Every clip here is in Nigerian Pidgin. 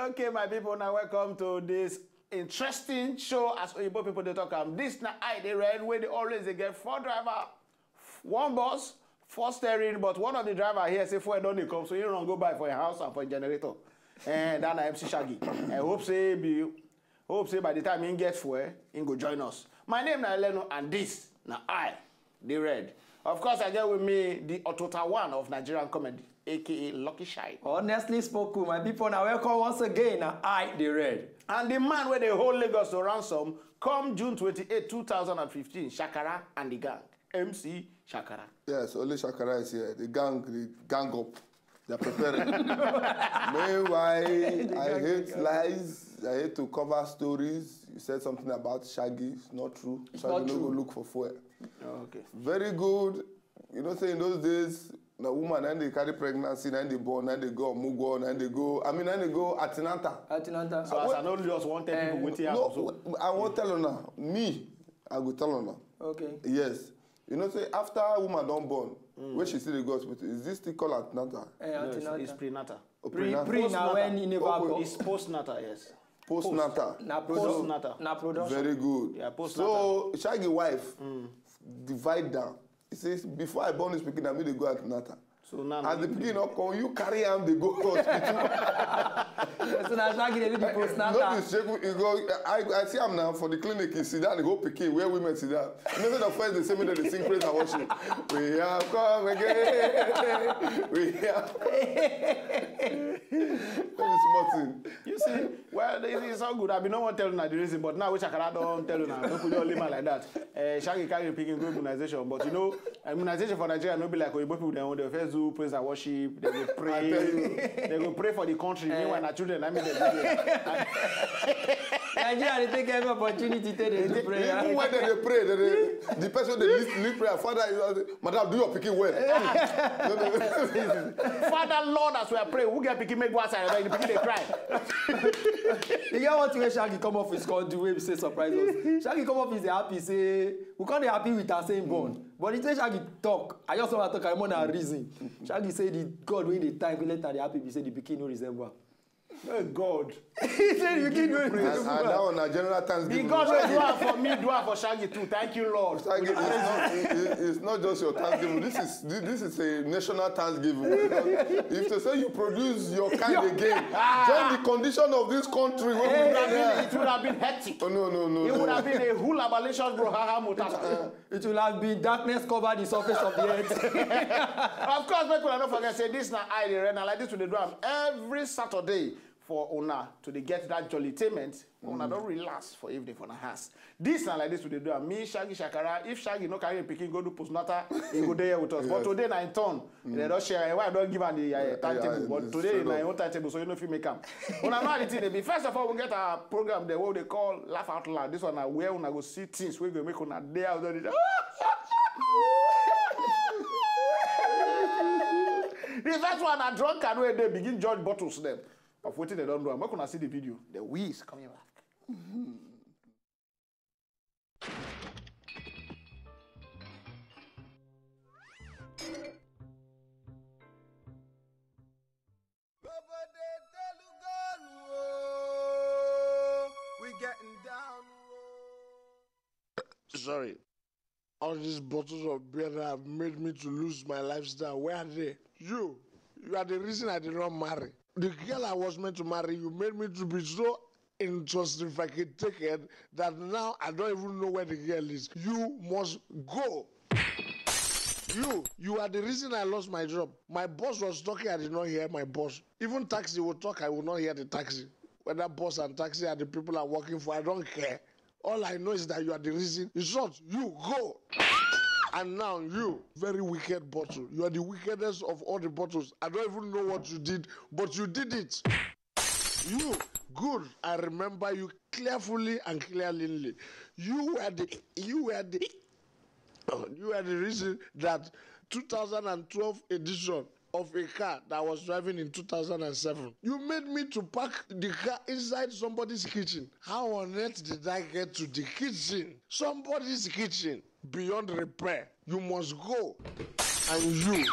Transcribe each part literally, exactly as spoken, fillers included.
Okay, my people, now welcome to this interesting show. As Oyibo people dey talk am, this na I dey red wey dey always dey get four driver, one bus, four steering, but one of the driver here say fuel don dey come, so he run go buy for him house and for him generator. And that na M C Shaggy. I hope say be hope say by the time he get fuel, he go join us. My name na Elenu, and this na I dey red. Of course, I get with me the Otota one of Nigerian comedy, A K A Lucky Shine. Honestly spoken, my people, now welcome once again. Now I dey red. And the man where they hold Lagos to ransom come June twenty-eighth, two thousand and fifteen, Shakara and the gang, M C Shakara. Yes, only Shakara is here. The gang, the gang up. They're preparing. Meanwhile, I hate lies. I hate to cover stories. You said something about Shaggy. It's not true. It's Shaggy not no true. Go look for fuel. Oh, okay. Very good. You know, say in those days, na woman and they carry pregnancy, and they born, and they go Mugo, and they go. I mean, and they go Atinanta. Atinanta. So as I know, just one ten people waiting. No, so I won't tell her now. Me, I go tell her now. Okay. Yes. You know, say after woman don't born, mm. When she see the go hospital, is this still called antenatal? Eh, no, it's, it's prenatal. Oh, pre, prenatal. Pre now when you never go. It's postnatal, yes. Postnatal. Na produ- postnatal. Na production. Very good. Yeah, postnatal. So Shaggy wife mm. Divide down. He says, before I born this pikin, I made to go antenatal. So now as the pikin not come, you carry him, they go hospital. So now Shaggy dey do the postnatal. No be shake, you go. I, I see him now for the clinic. He sit down, he go pikin where women sit down. You know the first they say me that they sing praise and worship. We have come again. We have. Very small thing. You see, well, it is all good. I be no one tell una the reason, but now which I cannot don't tell una. Don't put your lima like that. Uh, Shaggy carry pikin go immunization, but you know, immunization for Nigeria no be like Oyibo people. They, they first do praise and worship. They go pray. They go pray for the country. Meanwhile, na children. I mean, they do there. Nigeria, they take every opportunity to they do prayer. Even when they, they pray, they, they, the person they lead, lead prayer, Father, is, uh, Madam, do your pikin well. No, no, no. Father, Lord, as we are praying, we get pikin make go outside, like the pikin they cry. You get one thing wey Shaggy come off his call do wey be say surprise us. Shaggy come off is happy say we can't be happy with our same born. But the thing Shaggy talk, I just want to talk. I'm on a reason. Shaggy say the God wey dey time later dey happy be say the pikin no resemble am. Oh God. He said you keep doing this. And, and that one, na general thanksgiving. The God will do it for me, do it for Shaggy too. Thank you, Lord. Thank you. It's not, it, it, it's not just your thanksgiving. This is, this, this is a national thanksgiving. Because if they say you produce your kind again, join the condition of this country. It would have been, it would have been hectic. Oh, no, no, no, no. It would have been a whole abolitious brouhaha, Mutasa. It will have been darkness cover the surface of the earth. Of course, make una no forget say this na I dey rent, and like this we dey do am every Saturday for una to dey get that jollytainment. Una don relax for evening for na house. This na like this we dey do am. Me, Shaggy Shakara, if Shaggy no carry him pikin go do postnatal, he go dey here with us. But today na him turn. They don share. Why I don give am the uh, timetable? But today na him own timetable, so you no fit make am. Una know how the thing dey be. First of all, we get our program there wey we dey call Laugh Out Loud. This one na where una go see things wey go make una dey out there. The first one na drunkard wey dey begin judge bottles dem of wetin dem don do am. Make una see the video. The wheeze coming back. We getting down. Sorry. All these bottles of beer that have made me to lose my lifestyle. Where are they? You, you are the reason I did not marry. The girl I was meant to marry, you made me to be so intoxicated that now I don't even know where the girl is. You must go. You, you are the reason I lost my job. My boss was talking, I did not hear my boss. Even taxi will talk, I will not hear the taxi. Whether boss and taxi are the people I'm working for, I don't care. All I know is that you are the reason. In short, you go. And now you, very wicked bottle. You are the wickedest of all the bottles. I don't even know what you did, but you did it. You, good. I remember you carefully and clearly. You were the, you were the, you were the reason that two thousand twelve edition of a car that I was driving in two thousand seven. You made me to park the car inside somebody's kitchen. How on earth did I get to the kitchen? Somebody's kitchen beyond repair. You must go. And you,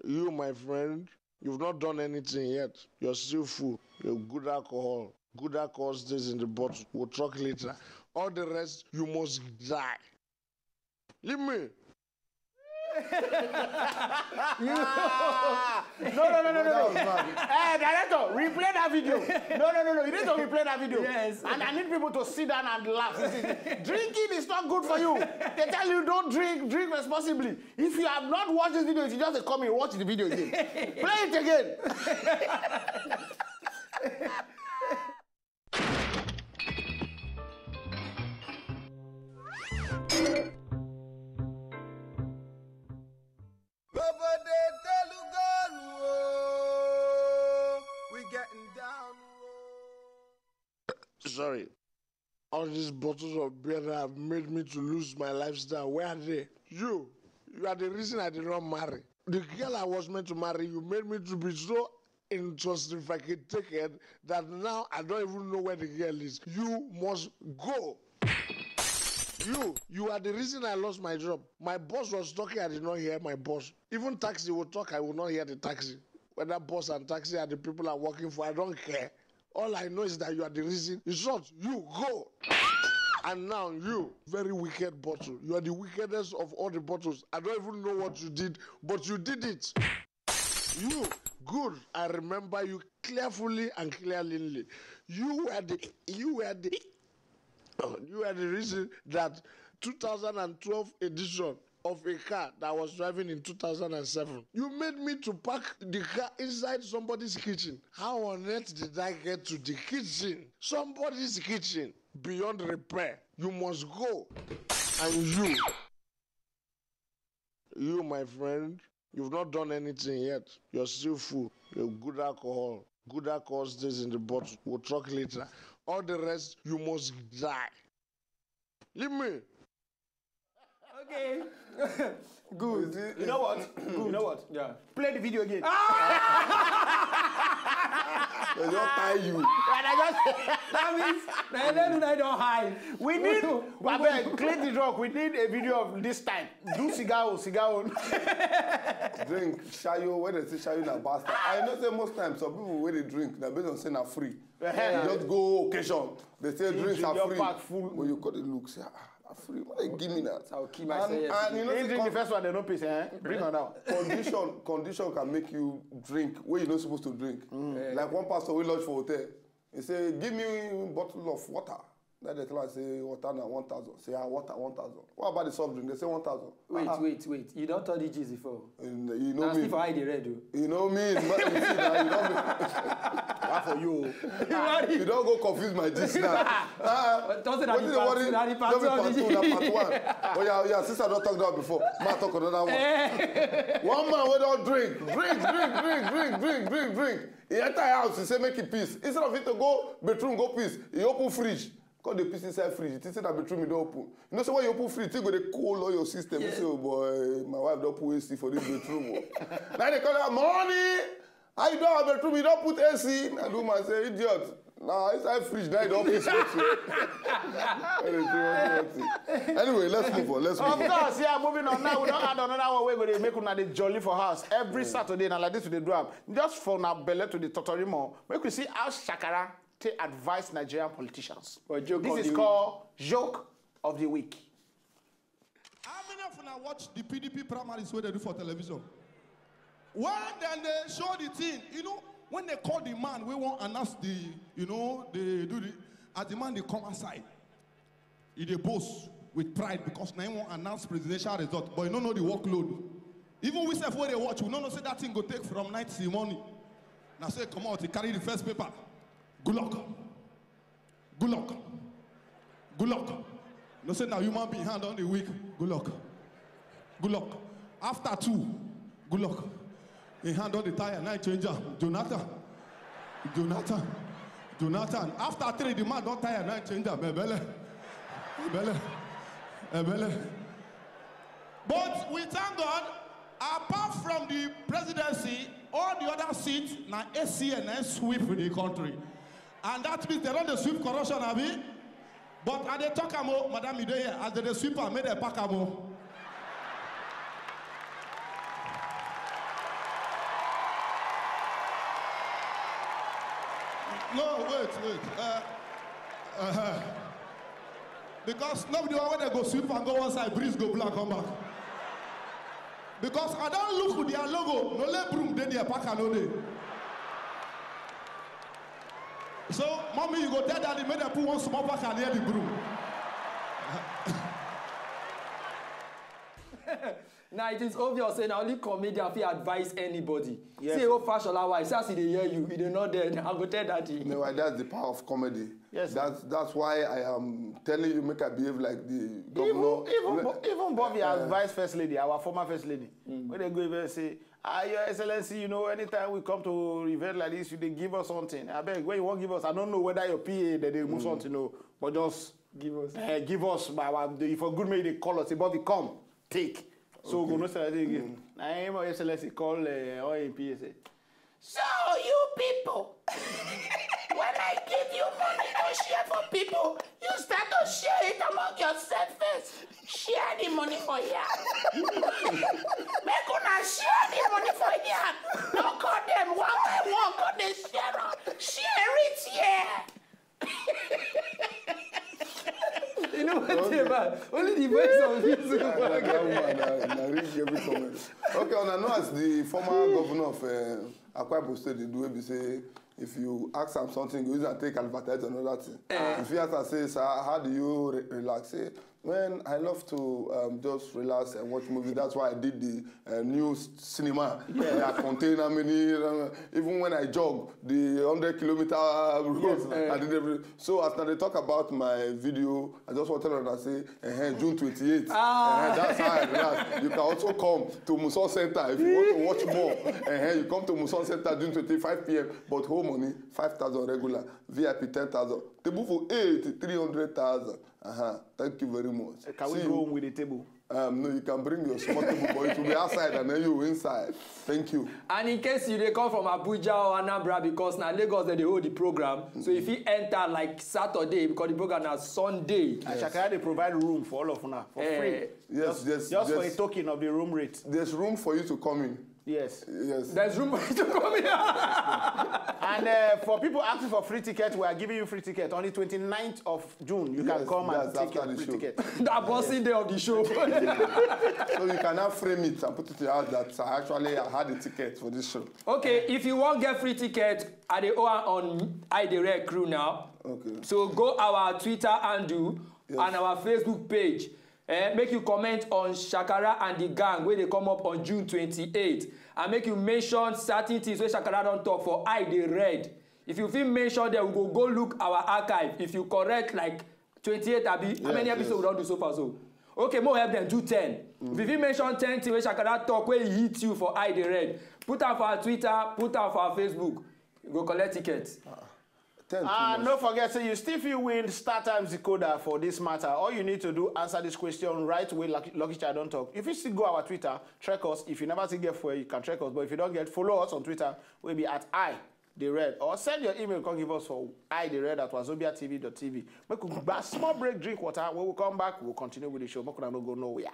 you, my friend, You've not done anything yet. You're still full. You're good alcohol. Good alcohol stays in the bottle. We'll talk later. All the rest, you must die. Leave me. No, no, no, no, no, no. Eh, director, replay that video. No, no, no, no. You need to replay that video. Yes. And I need people to sit down and laugh. You see, drinking is not good for you. They tell you don't drink, drink responsibly. If you have not watched this video, if you just come and watch the video again, play it again. Baba dey tell you gone, oh, we getting down, oh. Sorry. All these bottles of beer that have made me to lose my lifestyle. Where are they? You, you are the reason I did not marry. The girl I was meant to marry, you made me to be so intoxicated that now I don't even know where the girl is. You must go. You, you are the reason I lost my job. My boss was talking, I did not hear my boss. Even taxi will talk, I will not hear the taxi. Whether boss and taxi are the people I'm working for, I don't care. All I know is that you are the reason. In short, you go. And now you, very wicked bottle. You are the wickedest of all the bottles. I don't even know what you did, but you did it. You, good. I remember you carefully and clearly. You were the, you were the, oh, you were the reason that two thousand and twelve edition of a car that I was driving in two thousand and seven. You made me to park the car inside somebody's kitchen. How on earth did I get to the kitchen? Somebody's kitchen beyond repair. You must go. And you, you, my friend, you've not done anything yet. You're still full. You're good alcohol. Good alcohol stays in the bottle. We'll talk later. All the rest, you must die. Leave me. Okay. Good. You see, You know what? Good. You know what? Yeah. Play the video again. They just tie you. And I just That means na eleven I don't hide. We need, abeg, clean the drug. We need a video of this time. Do cigar, cigar. Drink shayo, when they say shayo na bastard. I know say most times some people when they drink, na based on say na free. You just go occasion. They say drinks are your free. Pack full. When you got the look, say, ah, na free. Why you give me that? I'll kill myself. And, and you know, He say drink the con- first one, they don't pay, eh? Bring on now. condition condition can make you drink where you not supposed to drink. Like one pastor we lodge for hotel. He say, give me bottle of water. That the class say water na one thousand. Say, ah, water one thousand. What about the soft drink? They say one thousand. Wait, Ah, wait, wait. You don't tell the G's before. and you know Now me. Steve, how they read you? You know me. You know me. That for you. You don't go confuse my gist now. Ah, Don't say that wetin the dey part worry? Two, that the part No be Two of part the two, na part one. Oh yeah, oh yeah, since I don't talk that before, ma talk another one. One man wey don drink, drink, drink, drink, drink, drink, drink, drink. He enter him house, he say make he piss. Instead of him to go bedroom go piss, he open fridge. Come dey piss inside fridge. You think say na bedroom he don open? You know say when you open fridge, thing go dey cool all your system. You say, oh boy, my wife don put A C for this bedroom. Oh. Now they call her money. How you don have bedroom? You don put A C. Na the woman say, idiot. Na inside fridge na you don put something. Anyway, let's move on. Let's move Of on. Course, yeah, moving on now. We don't add another one. We're going to make una dey jolly for house. Every Saturday, now like this, we dey do am. Just for now, belle to the totori more. Make we see how Shakara take advise Nigerian politicians. Or joke This of is the week. Called Joke of the Week. How many of una watch the P D P primaries wey dey do for television? When dem dey show the thing, you know, when they call the man wey wan announce the, you know, they do the, as the man dey come outside, he dey boast with pride because na him wan announce presidential result, but you no know the workload. Even we sef wey dey watch, we no know say that thing go take from night till morning. Na so he comot, he carry the first paper. Good luck. Good luck. Good luck. No say na human being hand on the week. Good luck. Good luck. After two, good luck. Him hand don dey tire, na him change am. Jonathan. Jonathan. Jonathan. After three, the man don tire, na him change am. Ebele. Ebele. Ebele. But we thank God, apart from the presidency, all the other seats na A C N na sweep the country. And that means they don dey sweep corruption, abi? But I dey talk am o, madam, you dey here. As they dey sweep am, make dem pack am o. No, wait, wait. Uh, uh-huh. Because no be the one wey dem go sweep and go one side, breeze go blow come back. Because I don look with their logo, no let broom dey there, pack no dey. So, mommy, you go tell daddy make dem put one small pack near the broom. Now it is obvious say na only comedian fit advise anybody. Yes. See how Fashola wife, see as e dey hear you, e dey not there. I go tell daddy. Meanwhile, that's the power of comedy. Yes, That's that's why I am telling you make I behave like the Even governor. even Bo- even Bobby as vice first lady, our former first lady, when they go even say, "Ah, Your Excellency, you know, anytime we come to event like this, you dey give us something. I beg, when you wan give us, I don't know whether your P A that they move something, no, but just Give us. Uh, give us, but our, the, for good make they call us, say, Bobby, come, take." So we go no say that again. Na him, Your Excellency, call uh, all him P A say, "So you people, when I give you money to share for people, you start to share it among yourself first. Share the money for here. Make una share the money for here. No call them one by one, call them share am. Share it here." You know what they man? Only the voice of this. That, that woman na, na read every comment. Okay, una know as the former governor of uh, Akwa Ibom State dey do, wey be say if you ask am something, you go use am take advertise another thing. If you ask am say, "Sir, how do you re- relax?" Say, "Man, I love to um, just relax and watch movies. That's why I did the uh, new s- cinema. I contain how many, uh, even when I jog the hundred kilometer road, I did every." So as now they talk about my video, I just want to tell them say, uh June twenty-eighth. Uh, that's how I relax. You can also come to Muson Center if you want to watch more. Uh, you come to Muson Center June twenty-five p m. But whole money, five thousand regular, V I P ten thousand, table for eight, three hundred thousand. Uh-huh. Thank you very much. Can we See go you. Home with the table? Um, no, you can bring your small table, but it will be outside and then you inside. Thank you. And in case you dey come from Abuja or Anambra, because na Lagos dem dey hold the program, so if you enter like Saturday, because the program na Sunday. Ashaka, they provide room for all of una for Eh, free. Yes, just, yes, just for a yes. Token of the room rate. There's room for you to come in. Yes. Yes. There's room for you to come here. And uh, for people asking for free ticket, we are giving you free ticket on the twenty-ninth of June. You can Yes, come and that's take after your the free show. Ticket. That bossing day of the show. So you can now frame it and put it out that I actually had a ticket for this show. Okay, if you wan get free ticket, I dey owe am on I dey Red crew now. Okay. So go our Twitter handle Yes. and our Facebook page. Eh, make you comment on Shakara and the gang wey dey come up on June twenty-eighth, and make you mention certain things wey Shakara don talk for I dey Red. If you fit mention them, we go go look our archive. If you correct like twenty-eight, abi, how many Yes, episodes yes. We don do so far so? Okay, mo help them do ten. If you fit mention ten things wey Shakara talk wey hit you for I dey Red, put am for our Twitter, put am for our Facebook. You go collect ticket. Ten too Ah, much. No forget, say you still fit win Star Times decoder for this matter. All you need to do, answer this question right way. Lucky, Lucky Child don't talk. If you still go our Twitter, track us. If you never see get fuel, you can track us. But if you don't get, follow us on Twitter. We'll be at I the Red, or send your email. Come give us for I the Red at wazobia T V dot T V. Make we gba small break, drink water. When we come back, we'll continue with the show. Make una no go nowhere.